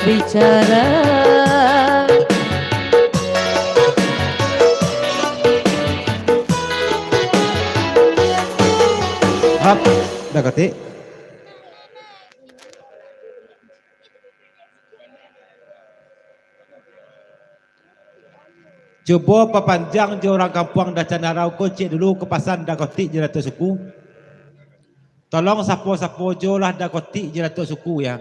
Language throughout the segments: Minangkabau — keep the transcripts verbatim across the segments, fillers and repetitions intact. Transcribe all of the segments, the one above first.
bicara. Hap, Dakotik. Cubo papanjang jo urang kampuang Dacan Harau ko ciek dulu ka pasan Dakotik jo Datuak Suku. Tolong sapo-sapo jo lah Dakotik jo Datuak Suku, ya.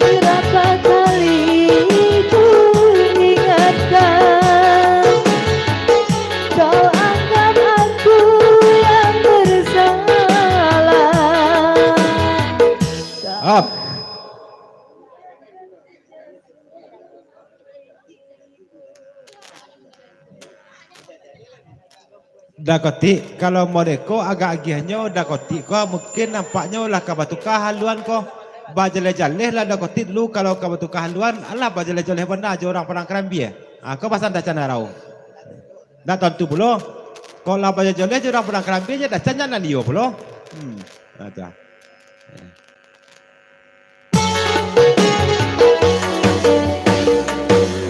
Berapa kali ku ingatkan, kau anggap aku yang bersalah. Up. Dakotik, kalau model ko agak agiahnyo, Dakotik ko mungkin nampaknyo lah ka batuka haluan ko. Bajaleh-jaleh lah Dakotik dulu, kalau ka batuka haluan, alah bajaleh-jaleh bana jo urang Padang Karambia. Ah, ko pasan Dacan Harau. Ndak tantu pulo. Kok lah bajaleh-jaleh jo urang Padang Karambia, jo Dacan nyo nan iyo pulo. Hmm, aja.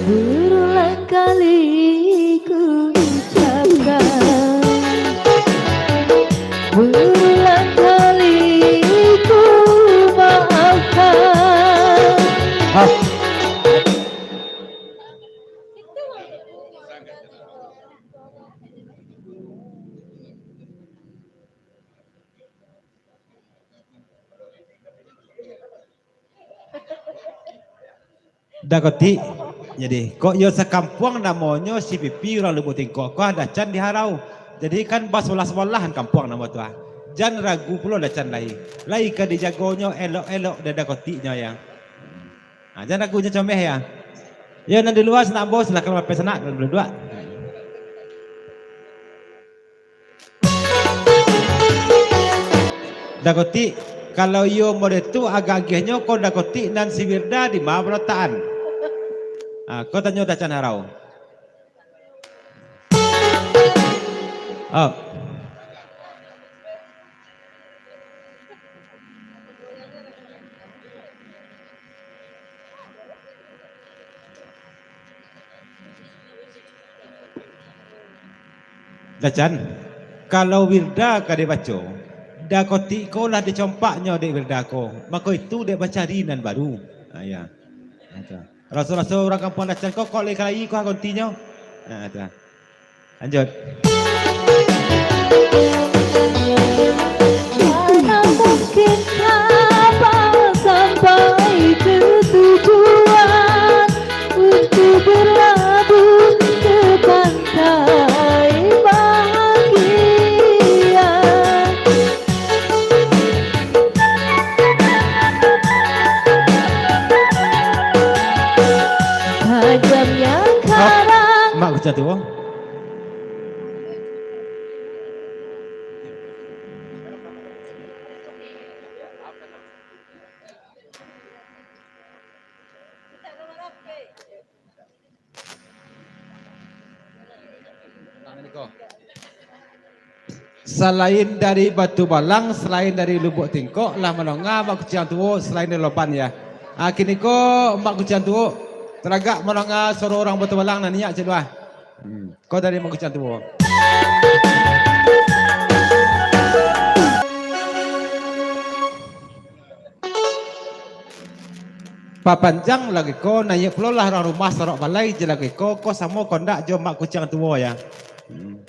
Berulang kali ku ucapkan, berulang kali ku maafkan. Hah? Dakotik. Jadi, kok iyo sakampuang namonyo si Pipi urang Lubuk Tingkok ko, Dacan di Harau. Jadi kan basabalah-sabalahan kampuang namo tu ah. Jan ragu pulo Dacan lai. Lai ka dijagonyo elok-elok dek Dakotiknyo ya. Ha, jan ragu nyo comeh ya. Yo nan di lua sanak ambo, silakan mapeh sanak, duduak. Dakotik, kalau iyo model tu agak agiahnyo ko Dakotik nan si Wirda di ma palatakan? Ah, ko tanyo Dacan Harau. Oh. Dacan, kalau Wirda ka dibaco, Dakotik ko lah dicompaknyo dek Wirda ko, mako itu dek bacari nan baru. Ha, ya. Ha, tu. Raso-raso urang kampuang Dacan ko, kok lai ka lai ko ha gontinyo. Ha, tu. Lanjut. Mana mungkin kapal sampai ke tujuan untuk berlabuh ke pantai bahagia. Tajamnya karang. Mak Kucing Tuo. Salain dari Batubalang, salain dari Lubuk Tingkok, lah manonga Mak Kuciang Tuo, salain dari Loban, ya. Ah, kini ko Mak Kuciang Tuo, taragak manonga suaro urang Batubalang nan inyak cek tu, ah. Hmm. Ko dari Mak Kuciang Tuo. Papanjang lagi ko, naiak pulolah urang rumah sorok balai je lagi ko, ko samo kondak jo Mak Kuciang Tuo, ya. Hmm.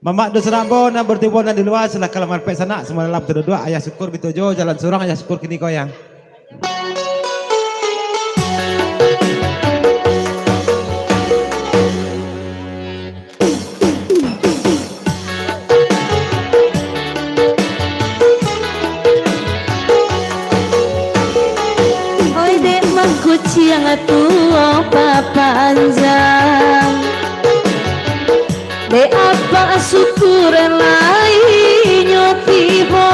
Mamak dusun ambo nan batibo nan di lua, silakan marapek sanak, samo dalam taduduak, ayah syukur bituju, jalan surang, ayah syukur kini ko, ya. Oi, dek Mak Kuciang Tuo papanjang. Dek apak syukur lai nyo tibo.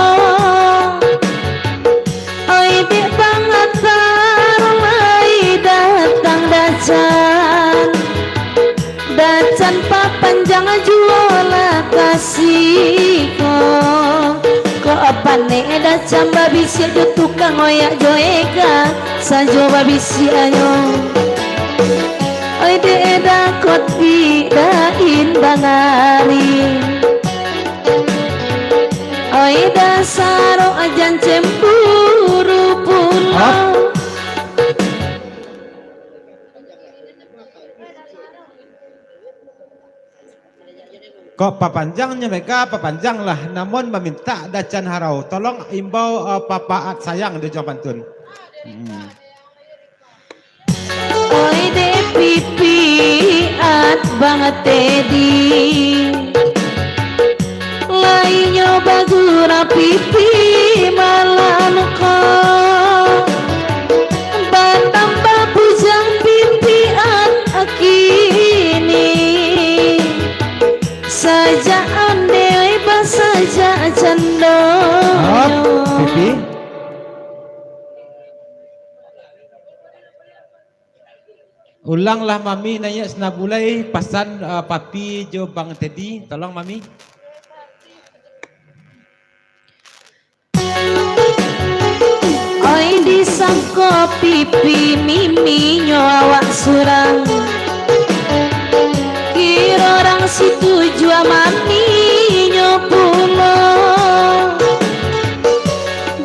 Panek Dacan babisiak jo tukang oyak jo Ega, sajo babisiaknyo. Oi dek Eda kotik dain bangari. Oi dasaro ajan cemburu pulo. Hop. Kok papanjangnyo mega, papanjanglah. Namun mamintak Dacan Harau, tolong imbau, eh, Papa At sayang di ujung pantun. Hmm. Oi dek pipiat Bang Tedi, lainyo bagurau pipi malam ko. Batambah bujang pipiat kini. Sajak onde oi basajak cando. Hop, pipi. Ulanglah Mami naiak sanabulai, pasan, eh, Papi jo Bang Tedi. Tolong, Mami. Oi disangko pipi miminyo awak surang. Kiro urang situ jua maminyo pulo.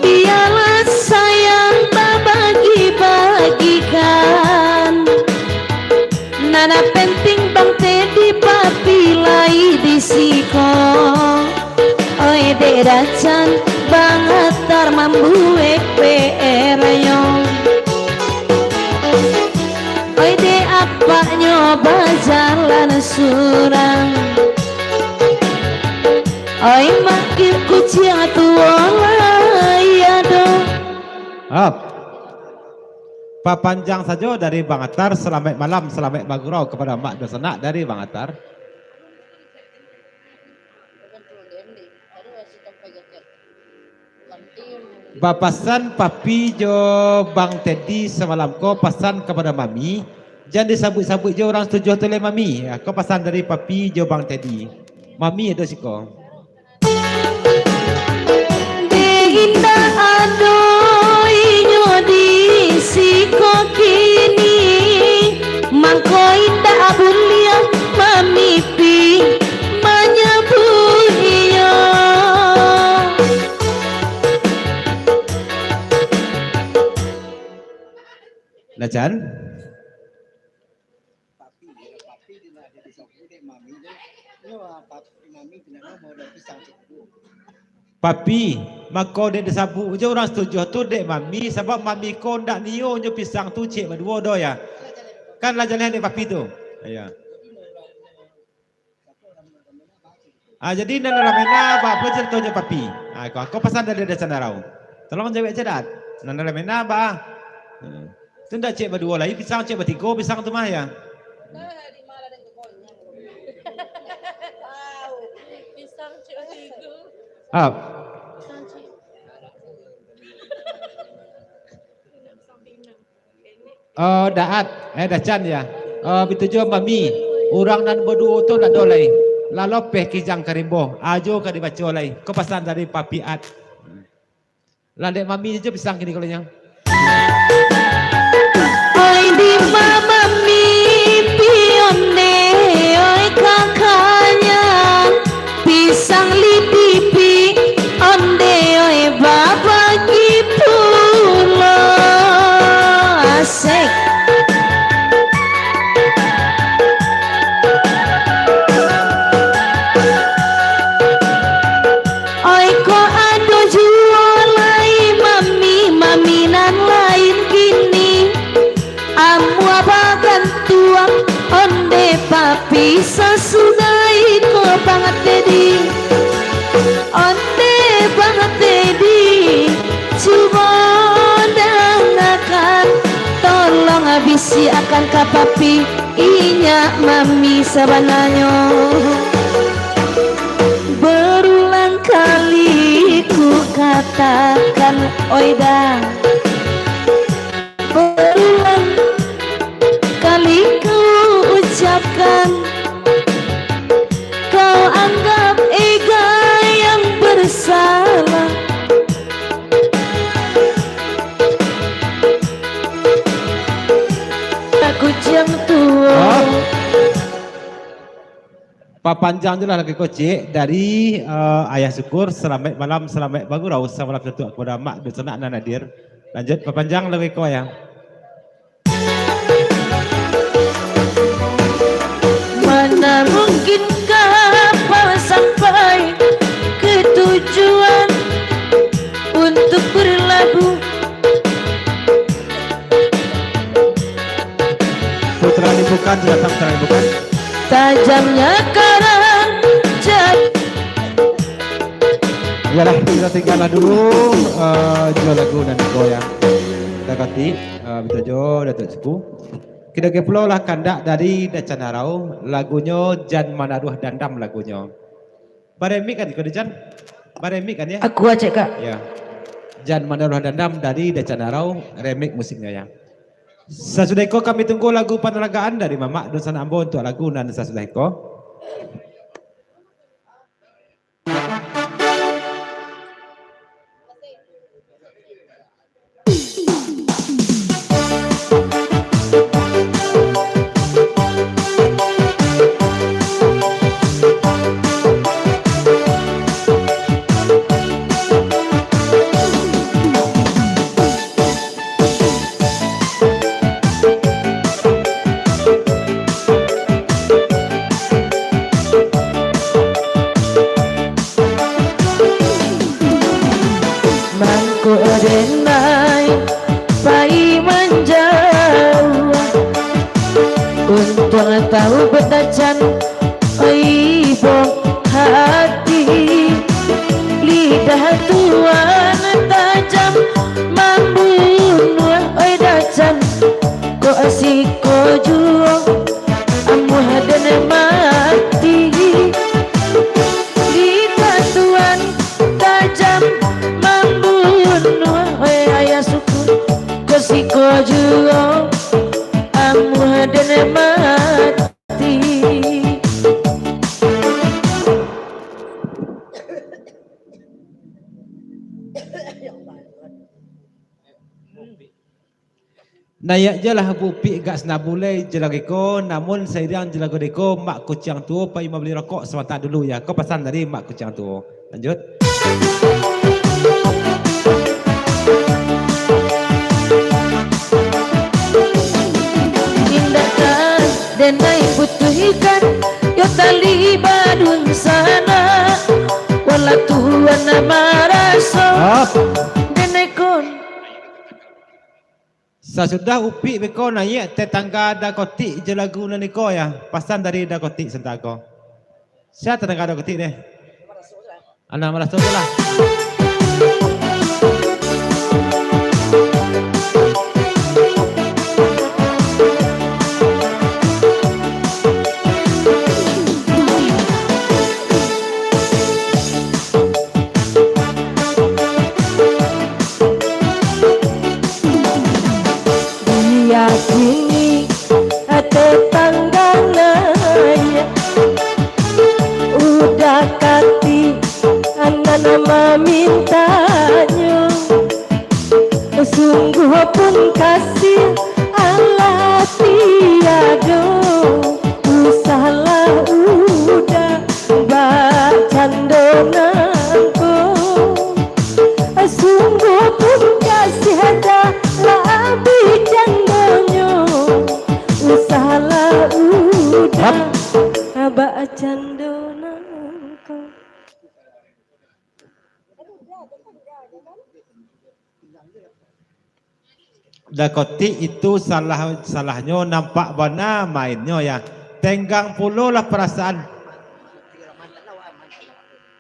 Bialah sayang babagi-bagikan. Nan penting Bang Tedi Papi lai di siko. Oi dek Dacan Bang Atar mambuek P R-nyo. Oi dek apaknyo bajalan surang. Oi makin kuciang tuo lai ado. Hop. Papanjang sajo dari Bang Atar, salamaik malam, salamaik bagurau kapado amak dunsanak dari Bang Atar. Bapasan Papi jo Bang Tedi samalam ko, pasan kapado Mami, jan disabuik-sabuik jo urang satujuh tu lai Mami. Ya, ko pasan dari Papi jo Bang Tedi. Mami ado siko. Dek indak ado inyo di siko kini, mangko indak buliah mamipi manyabuik inyo. Nah, Chan? Papi, papi di nak di sabu dek mami tu. Nyo, ah, papi mami tu nak mau dah pisang tu. Papi, mako dek disabuik jo urang satujuh tu dek mami, sabab mami ko ndak nio nyo pisang tu ciek baduo doh, ya. Kan lah jaleh dek papi tu. Ya. Ah, jadi nan ramai na ba, apo caritonyo, Papi? Ah, ko, ko pasan dari Dacan Harau. Tolong jawek ceh, Dad. Nan ramai na ba. Hmm. Tu ndak ciek baduo lai, pisang ciek batigo, pisang tu mah, ya. Pisang ciek batigo. Ap. Pisang ciek. Oh, Daat. Eh, Dacan, ya. Oh, bitujuah Mami. Urang nan baduo tu ndak ado lai. Lah lopeh kijang ka rimbo. Ajo ka dibaco lai. Ko pasan dari Papi At. Lah dek Mami sajo pisang kini kalau nyo. Oi, di ma Mami pi onde, oi, kakanyo. Pisang lidi pi onde, oi, babagi pulo. Asik. Oi, ko ado juo lai Mami, Mami nan lain kini. Amuah bagantuang, onde Papi sasudah iko Bang Tedi. Onde Bang Tedi, cubo dangakan, tolong bisiakan ka Papi, inyo Mami sabananyo. Berulang kali ku katakan, oi Da. Berulang kali kau ucapkan, kau anggap Ega yang bersalah. Papanjang je lah lagu ko, Cik, dari, eh, Ayah Syukur, Salamaik Malam, Salamaik Bagurau, samalam suntuak kapado Amak dunsanak nan hadir. Lanjut, papanjang lagu ko, Ayah. Mana mungkin kapal sampai ke tujuan untuk berlabuh? Putra Limbukan, sudah datang Putra Limbukan. Tajamnya karang jati. Yalah, kita tinggallah dulu, eh, jo lagu nan goyang. Dakoti, eh, bito jo Datuak Suku. Kito ka pulo lah kandak dari Dacan Arau, lagunyo Jan Manaruah Dandam lagunyo. Baremik kan ko, Jan? Baremik kan, ya? Aku acek, Kak. Ya. Jan Manaruah Dandam dari Dacan Arau, remik musiknyo, ya. Sasudah iko kami tunggu lagu panalagaan dari Mamak dunsanak ambo untuk lagu nan sasudah iko. Mangko denai pai manjauah, untuang tahu batacan ibo hati. Lidah Tuan tajam mambunuah, oi Dacan, kok siko juo amuah den mati. Lidah Tuan tajam mambunuah, oi Ayah Suku, kok siko juo amuah den mati. Naiak je lah Bupik gak sanabulai je lagi ko, namun sairiang je lagu deko, Mak Kuciang Tuo pai mambali rokok sabantak dulu ya. Ko pasan dari Mak Kuciang Tuo. Lanjut. Indak ka denai butuhkan yo tali badunsanak, walau Tuan maraso. Hap. Denai kon. Sasudah Upik beko naiak tetangga Dakotik jo lagu nan iko ya. Pasan dari Dakotik santa ko. Sia tetangga Dakotik deh? Anak maraso tu lah. Diyakini tetangga naiak, Uda Katik nan mamintanyo. Sungguah pun kasih alah tiado, usahlah Uda bak cando nangko. Sungguah pun kasih dah lah abih candonyo, usahlah Uda bak cando nangko. Dakotik itu salah, salahnyo nampak bana mainnyo ya. Tenggang pulolah parasaan.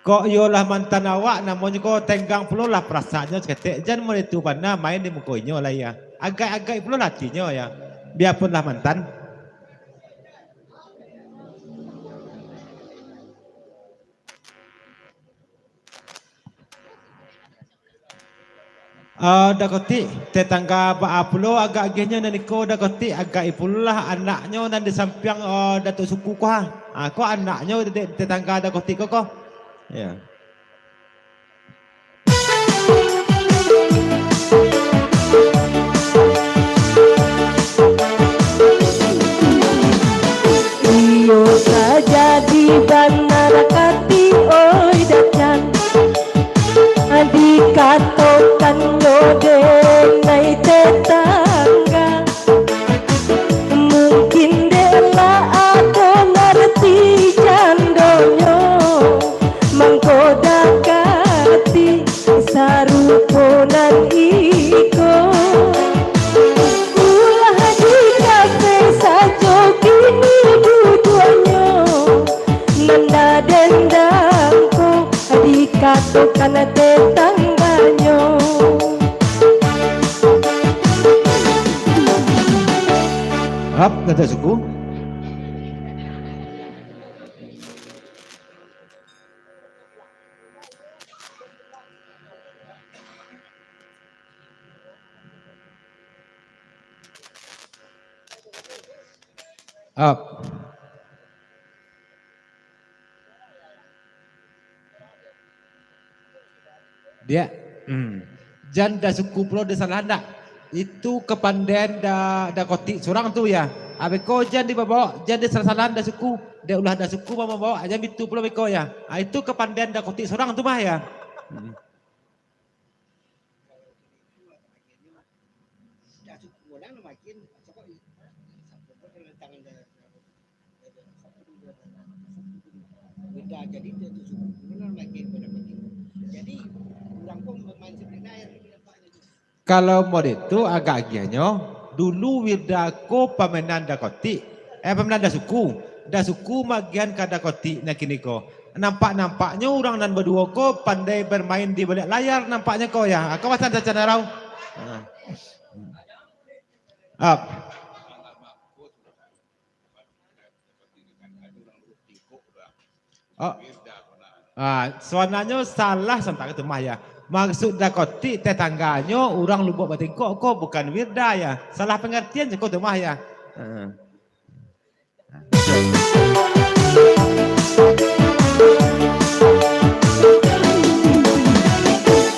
Kok iyo lah mantan awak namonyo ko, tenggang pulolah parasaannyo saketek. Jan model itu bana main di muko inyo lah ya. Agak-agak pulolah atinyo ya. Biapun lah mantan. Ah, Dakotik, tetangga baa pulo agak agihnyo nan iko Dakotik, agak ipulolah anaknyo nan di sampiang, ah, Datuak Suku ko ha. Ah, ko anaknyo de-, tetangga Dakotik ko, ko. Ya. Iyo ka jadi ba Tanyo denai tetangga, mungkin dek lah ado ngarti jandonyo, mangko dakati sarupo nan iko. Ulah di kafe sajo kini duduaknyo, nan daden dangko dikatokan tetangganyo. Ap, kata suku. Ap. Diak. Hmm. Jan da suku pulo disalahan dak? Itu kapandaian da, da kotik surang tu ya. Abeko jan dibabawok, jan disalah-salahan da suku. Dek ulah da suku mambawok, jan bitu pulo beko ya. Ah, itu kapandaian da kotik surang tu mah ya. Hmm. Kalau model tu agak agiahnyo, dulu Wirda ko pamainan dakotik, eh, pamainan dasuku. Dasuku magiahan ka dakotik nan kini ko. Nampak-nampaknyo urang nan baduo ko pandai bermain di baliak layar nampaknyo ko ya. Ako pasan Dacan Arau. Ha. Ap. Oh. Ah, sabananyo salah santang tu mah ya. Maksud dakotik tetangganyo urang Lubuak Batingkok ko, bukan Wirda ya. Salah pangartian cako tu mah ya. Heeh.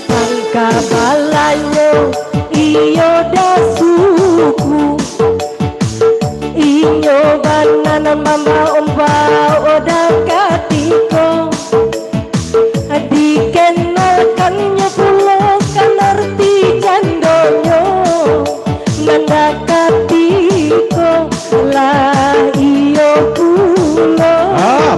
Pangkabalanyo iyo dasuku, inyo bana nan mambaok-baok dakatiko. Dikenalkannyo pulo kan arti jandonyo, mandakatiko lah iyo pulo. Ah.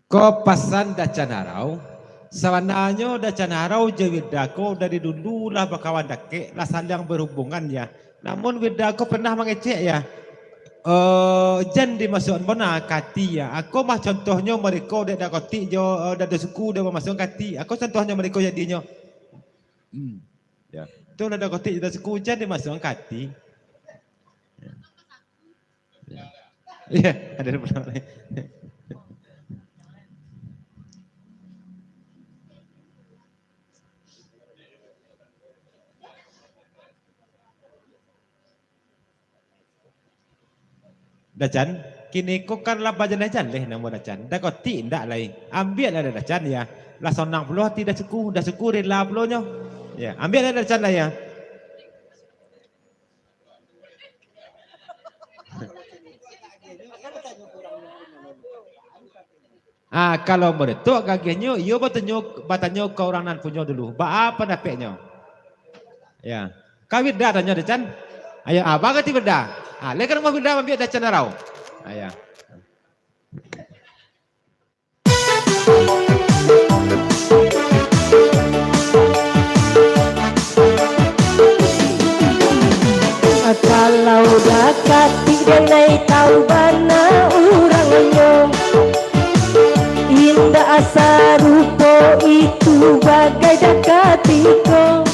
Ko pasan Dacan Arau, sabananyo Dacan Arau jo Wirda ko dari dulu lah bakawan dakek, lah saliang berhubungan ya. Namun Wirda ko pernah mangecek ya, eh, jan dimasuakan bona ka ati ya. Ako mah contohnyo mereko dek dakotik jo, eh, dado suku dek bamasuakan ka ati. Ako contohnyo mereko jadinyo. Hmm. Ya. Tu lah dakotik jo dado suku jan dimasuakan ka ati. Ya. Iya, ada pulang. Dacan, kini ko kan lah bajaleh-jaleh namo Dacan. Dakotik indak lai. Ambiaklah dek Dacan, ya. Lah sonang pulo ati dasuku, dasuku rila pulo nyo. Ya, ambiaklah dek Dacan lah, ya. Ah, kalau mode tu, gagiahnyo, iyo batanyo, batanyo ka urang nan punyo dulu. Baa pandapeknyo? Ya. Ka Wirda tanyo, Dacan. Ayo, ah, baa kata Wirda. Ah, lai ka rumah Wirda, maambiak Dacan Arau. Ah, ya. Kalau dakatik denai tau bana urangnyo, indak sarupo itu bagai dakatik ko.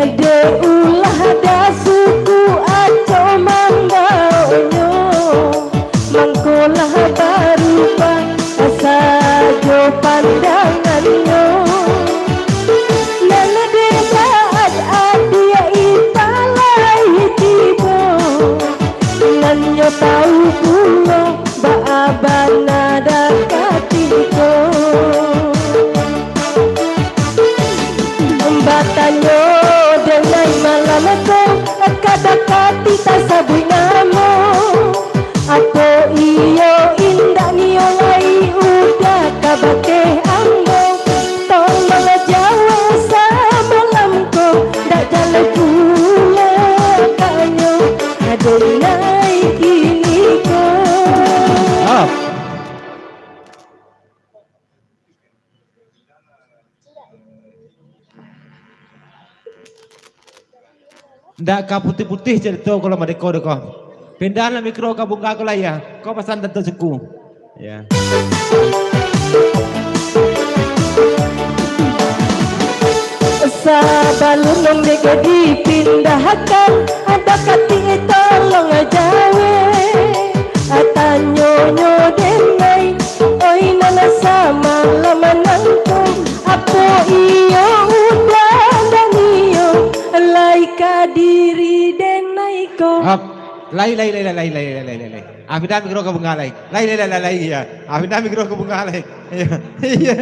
Dek ulah dasuku acok mambaonyo, mangkolah barubah sajo pandangannyo. Nan dek saat adiak ipar lai tibo, nan nyo tau pulo baa bana dakek Ndak ka putih-putih carito ko lah madeko deh ko. Pindah lah mikro ka bunga ko lah, ya. Ko pasan Dato' Suku. Ya. Sabalun dek dipindahkan, Dakatik tolong jawek, tanyonyo denai, oi nan samalam nangko, apo iyo udah dan iyo lai ka diri denai ko? Hap. Lai, lai, lai. Ah, pindah mikro ka bunga lai. Lai, lai, lai, lai, lai, ya. Ah, pindah mikro ka bunga lai. Iya. Iya.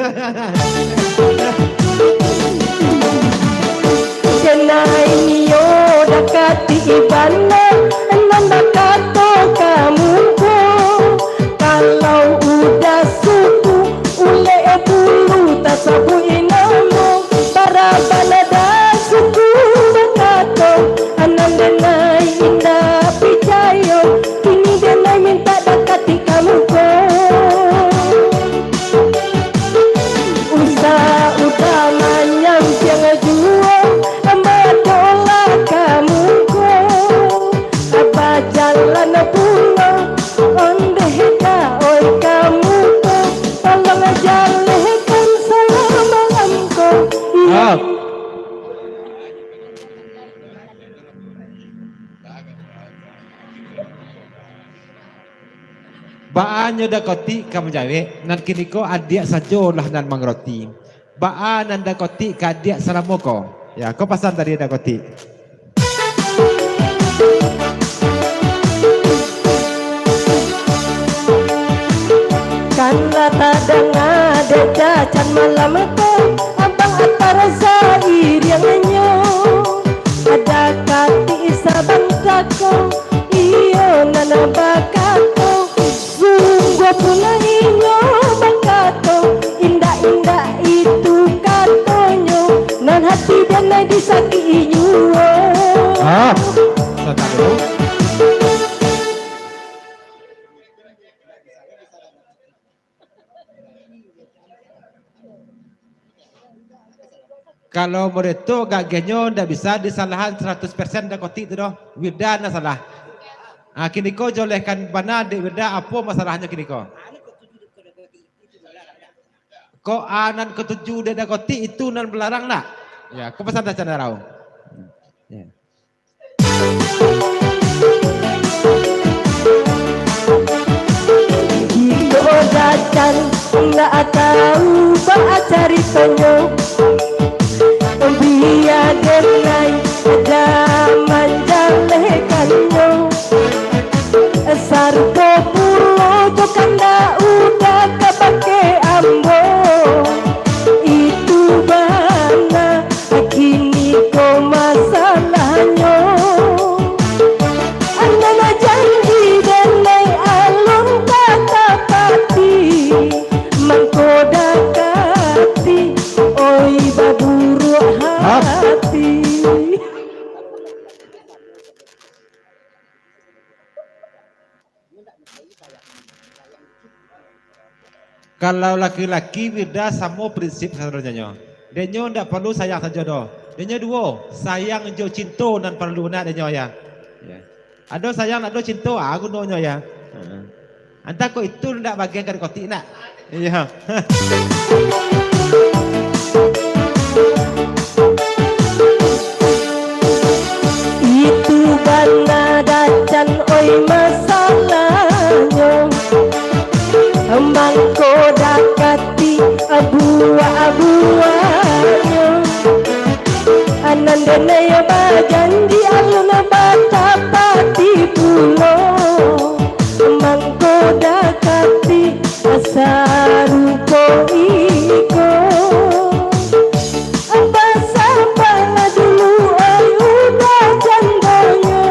Denai iyo Dakatik bana, nan bakato ka muko, kalau udah suku, ulek bulu tasabuik namo, bara bana dah suku bakato, nan denai indak picayo, kini denai mintak Dakatik ka muko. Usah udah manyampiang juo, madolah ka muko, bajalan pulo, ondeh dah oi ka muko, tolong jalehkan salam malam ko. Iya. Hap. Baa nyo Dakatik ka manjawek, nan kiniko adiak sajolah nan mangaroti. Baa nan Dakatik ka adiak salamo ko? Ya, ko pasan tadi Dakatik. Kan lah tadanga dek Dacan malam ko, Abang Atar sairiangnyo. Dakatik sabanta ko, iyo nan bakato, sungguah pulo inyo bakato, indak-indak itu katonyo, nan hati denai disakik-i juo. Ah, sataruh. Kalau model tu, agak-agiahnyo ndak bisa disalahan saratus persen Dakatik tu doh. Wirda nan salah. Ah, kiniko jolehkan bana dek Wirda, apo masalahnyo kiniko? Kok, ah, nan katuju dek Dakatik itu nan balarang ndak? Ya, ko pasan Dacan Darau. Ya. Kito Dacan ndak tau baa caritonyo, bia denai dah manjalehkannyo. Sarupo pulo jo kandak udah ka bakeh ambo, itu bana. Kini ko masalahnyo, nan janji denai alun ka tapati, mangko Dakatik, oi, baburuak hati. Kalau laki-laki Wirda samo prinsip sabananyo. Dek nyo ndak paralu sayang sajo doh. Dek nyo duo, sayang jo cinto nan paralu nak dek nyo, ya. Ya. Ado sayang, ndak ado cinto, ah, gunonyo, ya. Heeh. Antah kok itu ndak bagian ka Dakatik nak. Iya. Itu bana Dacan, oi, masalahnyo. Mangko Dakatik buak-buaknyo. Nan denai bajanji alun batapati pulo. Mangko Dakatik sarupo iko. Basabalah dulu, oi, udah jandonyo,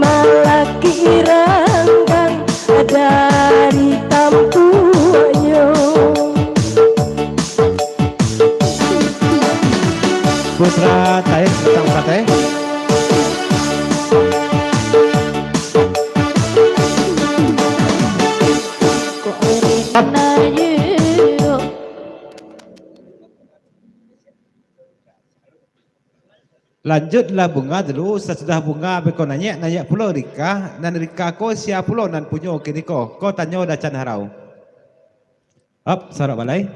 malaki ranggang dari tampuaknyo. Putra Taib, Putra Taib. Kok Rina yo? Lanjuiklah bunga dulu, sasudah bunga beko naiak, naiak pulo rika, nan rika ko sia pulo nan punyo kiniko? Ko tanyo Dacan Harau. Ap, sarak balai.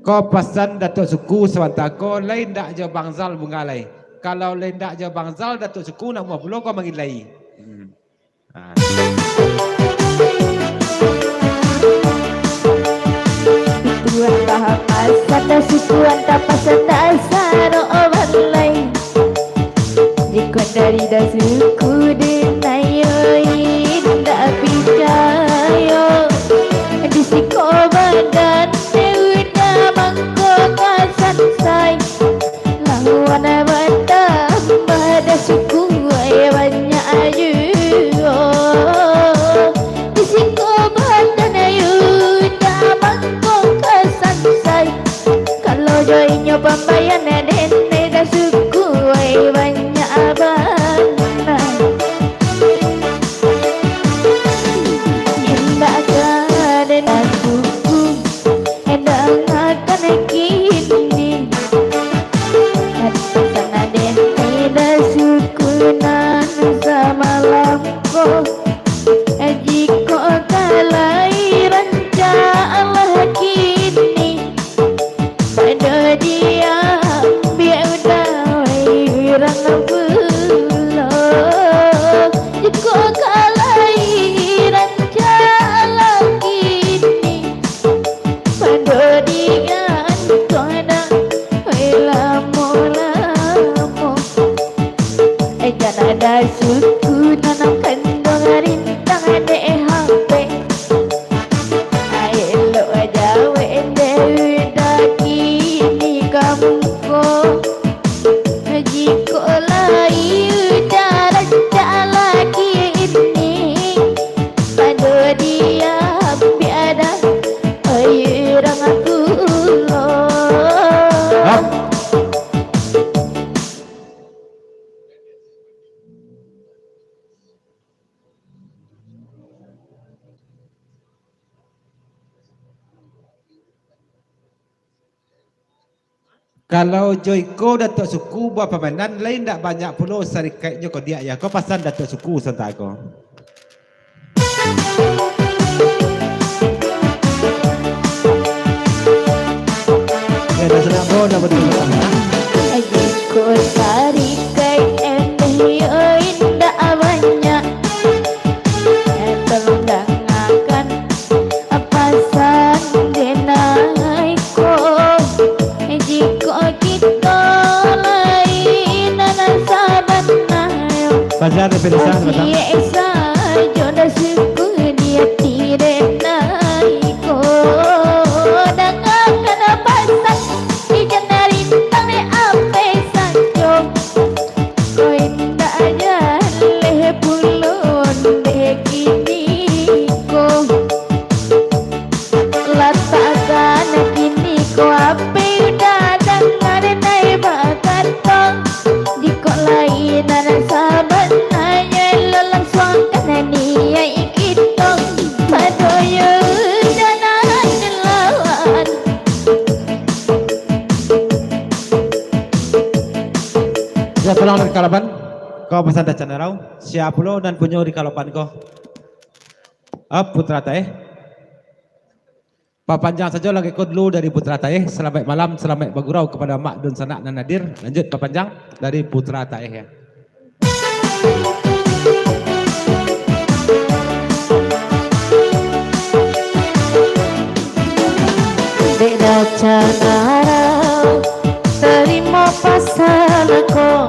Ko pasan Datuak Suku sabanta ko, lai ndak jo Bang Zal bunga lai. Kalau lai ndak jo Bang Zal, Datuak Suku nak buah pulo ko manggilai. Hmm. Ah. Suku antah pasan, dah suku antah pasan, dah sarak balai. Jikok dari dah suku denai, oi, indak picayo. Di siko badan udah mangko ka sansai. Lawan batambah dah suku, ai, banyak juo. Di siko badan udah mangko ka sansai. Kalau jo inyo pambaian, den dah suku, ai, banyak bana. Indak ka den dah suku, eh, dangakan kini. Ado pasan den dah suku nan samalam ko. Jikok ka lai rancak lah kini, pado diambiak udah urang pulo. Jikok ka lai rancak lah kini, pado digantuang dah, oi, lamo-lamo. Eh, jan ado suku nan kanduang rintang dek H P. Ai, elok jawek dek udah kini ka muko. Jikok lai udah rancak lah kini, pado diambiak dah, oi, urang pulo. Hap. Kalau jo iko Datuak Suku bapamainan, lai ndak banyak pulo sarikaiknyo ko diak, yo. Ko pasan Datuak Suku sabanta ko. Ya, dah sadang, bro, dah batua. Jikok sarikaik, eh, yo, indak banyak. Eh, tolong dangakan pasan denai ko. Jikok kito lai nan sabana, Fajar dari Pilisan, Batam. Ciek sajo dah suku di ati denai ko. Dangakan pasan di jana rintang dek H P sajo. Ko indak jaleh pulo dek kini ko. Latakkan kini ko H P udah danga denai bakato. Jikok lai nan sabananyo, lo langsuangkan niaik kito. Pado yo jangan dilawan. Yo, pulang dari Kalapan. Ko pasan Dacan Harau. Sia pulo nan punyo di Kalapan ko? Ah, Putra Taeh. Papanjang sajo lagu ko dulu dari Putra Taeh. Salamaik malam, salamaik bagurau kapado amak dunsanak nan hadir. Lanjuik papanjang dari Putra Taeh, yo. Dek Dacan Harau, tarimo pasan ko.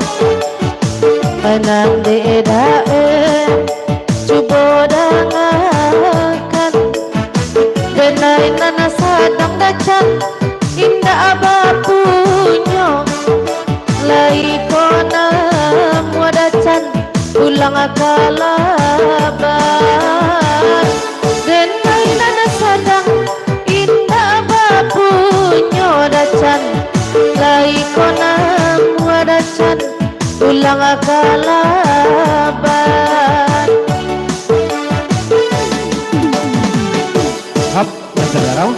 Nan dek Dacan, cubo dangakan. Denai nan sadang Dacan, indak bapunyo. Lai ko namuah Dacan, pulang ka Laban. Denai nan sadang indak bapunyo Dacan, lai ko namuah Dacan, kalaban. Hap, Dacan Narau.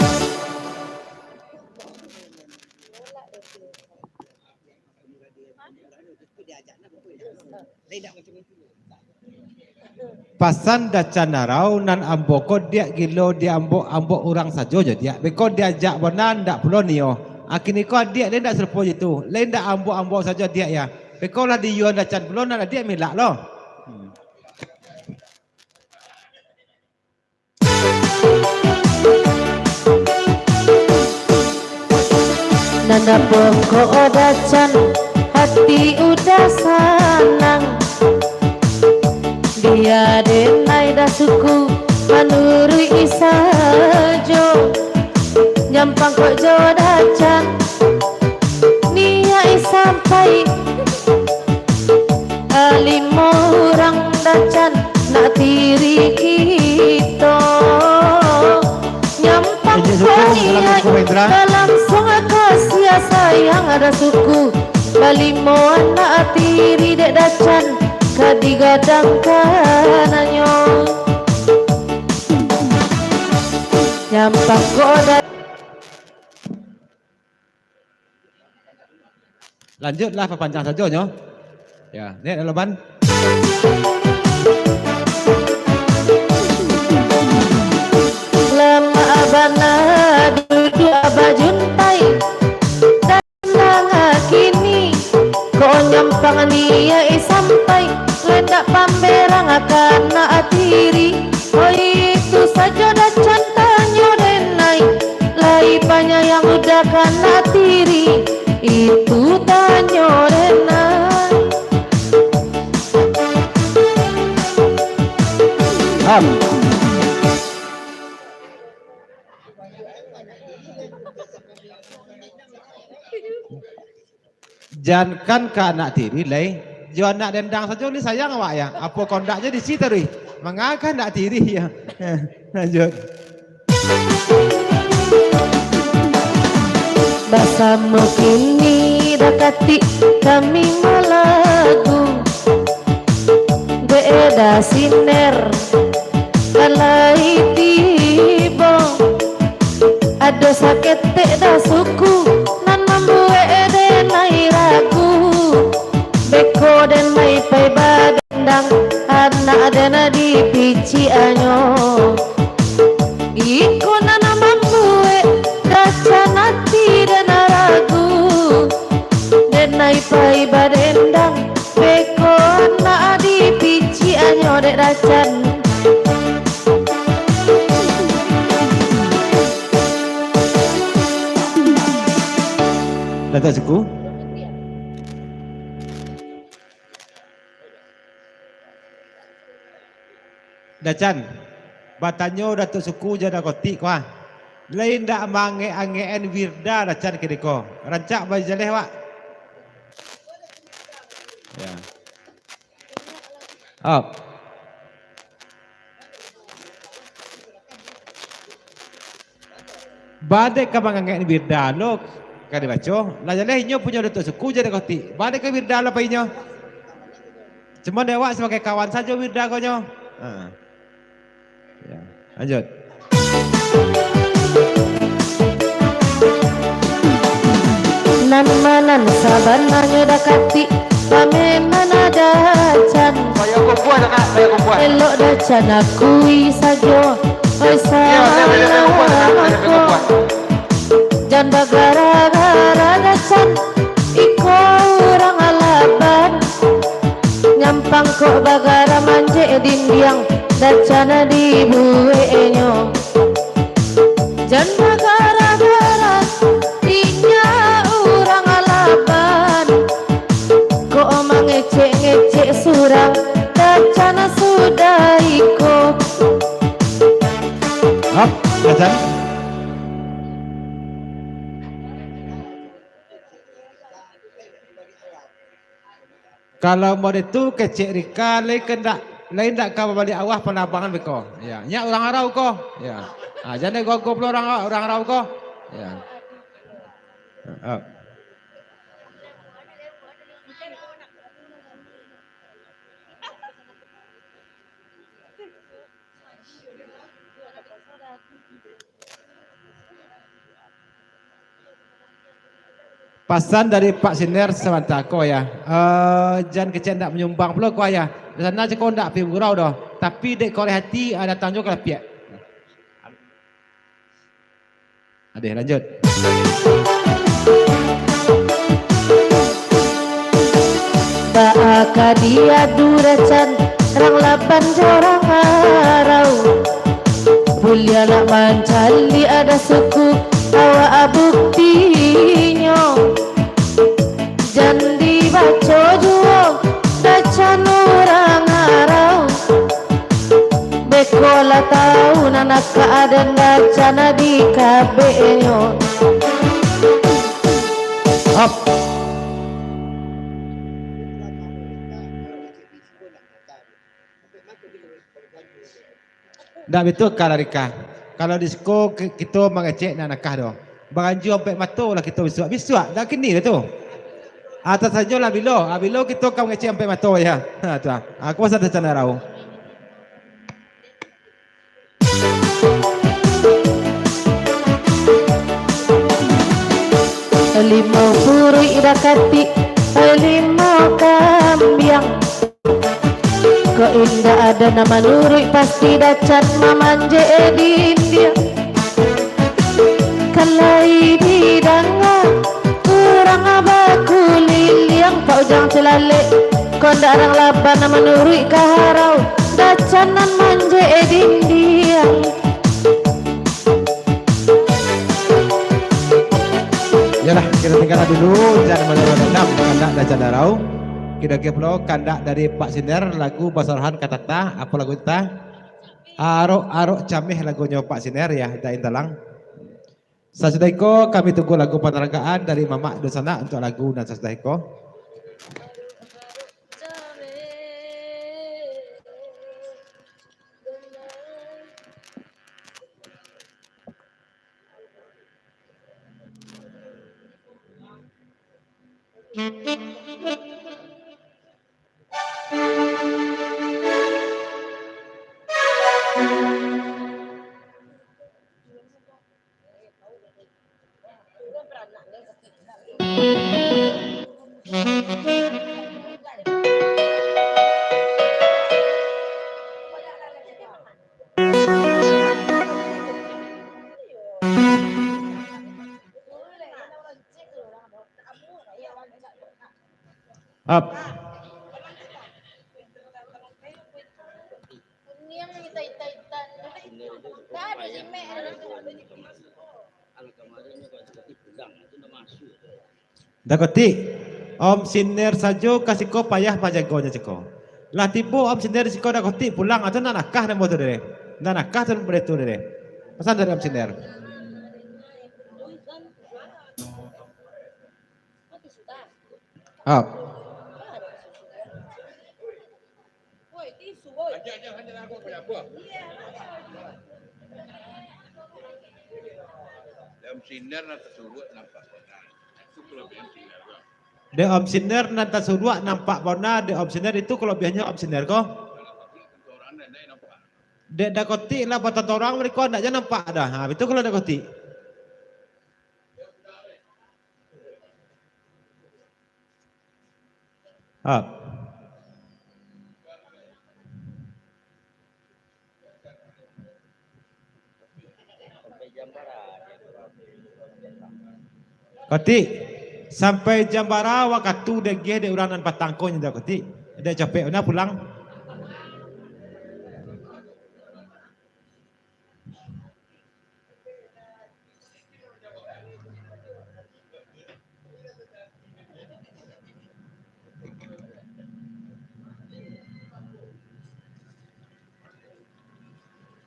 Pasan Dacan Narau nan ambo ko diak gilo di ambo, ambo urang sajo jo diak. Beko diajak bana ndak pulo nio. Akiniko adiak lai ndak sarupo jo itu. Lai ndak ambo, ambo sajo diak ya. Beko lah di yuan Dacan pulo nan adiak milak lo. Hmm. Nan ado pokok Dacan, hati udah sanang. Bia denai dah suku, manuruik sajo. Nyampang kok jo Dacan, niaik sampai. Limo urang Dacan nak tiri kito. Nyampang paniai, balangsung kasiah sayang ado suku. Balimo anak tiri dek Dacan ka digadangkan anyo. Nyampang kok Da- Lanjutlah, papanjang sajo nyo. Ya, ni adalah ban. Lamak bana duduak bajuntai, dan nan kini, kok nyampang niaik sampai, lai ndak pamberang ka anak tiri. Oi, itu sajo Dacan tanyo denai, lai panyayang udah ka anak tiri, itu tanyo denai. Am. Jankan ka anak tiri lai, jo anak dendang sajo lai sayang awak ya. Apo kondaknyo di situ taruih? Mangakah anak tiri ya? Lanjut. Basamo kini dakatik kami malagu. Dek Eda Siner, kan lai tibo. Ado saketek dah suku, nan mambuek denai ragu. Beko denai pai badendang, anak denai dipiciaknyo. Iko nan mambuek Dacan ati denai ragu. Denai pai badendang, beko anak dipiciaknyo dek Dacan. Datuk Suku. Dacan, batanyo Datuk Suku jo Dakotik ko ah. Lai ndak maangek-angek-an wirda Dacan kini ko. Rancak bajaleh wak. Ya. Op. Badai ka mangangek wirda lo ka dibaco. Lah jaleh inyo punyo Datuk Suku jo Dakotik. Badai ka wirda lo pai inyo. Cuma dek awak sabagai kawan sajo wirda ko nyo. Ha. Ya, lanjut. Nan ma nan sabananyo Dakotik pamenan Dacan. Payah kumpuah dah, Kak, payah kumpuah. Elok Dacan akui sajo, oi, salah ko. Jan bagara-gara Dacan, iko urang Alaban. Nyampang kok bagara manjek dindiang, Dacan dibueknyo. Jan bagara-gara, inyo urang Alaban. Kok mangecek-ngecek surang, Dacan sudah iko. Hap, Dacan. Kalau model tu kecek Rika, lai ka ndak, lai ndak ka babaliak awah panabangan beko. Ya, nyak urang Arau ko. Ya. Ah, jan gogo pulo urang, urang Arau ko. Ya. Ah. Pasan dari Pak Siner sabanta ko, Ayah. Eh, jan kecek ndak manyumbang pulo ko, Ayah. Di sana cako ndak pai bagurau doh. Tapi dek koreh ati, ah, datang juo ka lapiak. Adeh, lanjut. Baa ka diadu dacan, rang Laban jo rang Arau. Buliah nak mancaliak ado suku, awak buktinyo. Jan dibaco juo dacan urang Arau. Beko lah tau nan nakak aden dacan di kabeknyo. Hop. Ndak batua ka lah, Rika. Kalau di siko ki-, kito mangecek ndak nakah doh. Baranjua ampek mato lah kito bisuak-bisuak. Ndak kini lah tu. Atas sajo lah bilo. Ah, bilo kito ka mangecek ampek mato, Ayah. Ha, tu ah. Aku pasal tacana rau. Limau puruik dakatik, limau kambiang. Kok indak ado nan manuruik, pasti dacan mamanjek dindiang. Kan lai didanga urang bakuliliang, Pak Ujang Cilalek. Kok ndak rang Laban nan manuruik ka Arau, dacan nan manjek dindiang. Yolah, kito tinggalah dulu, jan malua dandam, kandak dacan Arau. Kito agiah pulo kandak dari Pak Siner, lagu basarahan ka Tata, apo lagu Tata? Arok-arok cameh lagunyo Pak Siner, ya, Dain Talang. Sasudah iko, kami tunggu lagu panarangkaan dari Mamak Dunsanak untuk lagu nan sasudah iko. Ap. Dakotik, Om Siner sajo ka siko payah manjagonyo cako. Lah tibo Om Siner di siko Dakotik pulang, atau ndak nakah namo tu deh? Ndak nakah tu benda tu deh. Pasan dari Om Siner. Ap. Dalam sinar nan tasuruak nampak bana. Itu kelebihan sinar, kan? Dek Om Siner nan tasuruak nampak bana, dek Om Siner itu kelebihannya Om Siner ko. Kalau tak boleh tentu orang lain nampak. Dek Dakotik lah batonton urang, mereka ndak jan nampak dah. Ha, itu kalau Dakotik. Ha. Kotik, sampai jam bara wakatu diagiah dek urang nan patang ko nyo, Kotik? Dek capek bana pulang.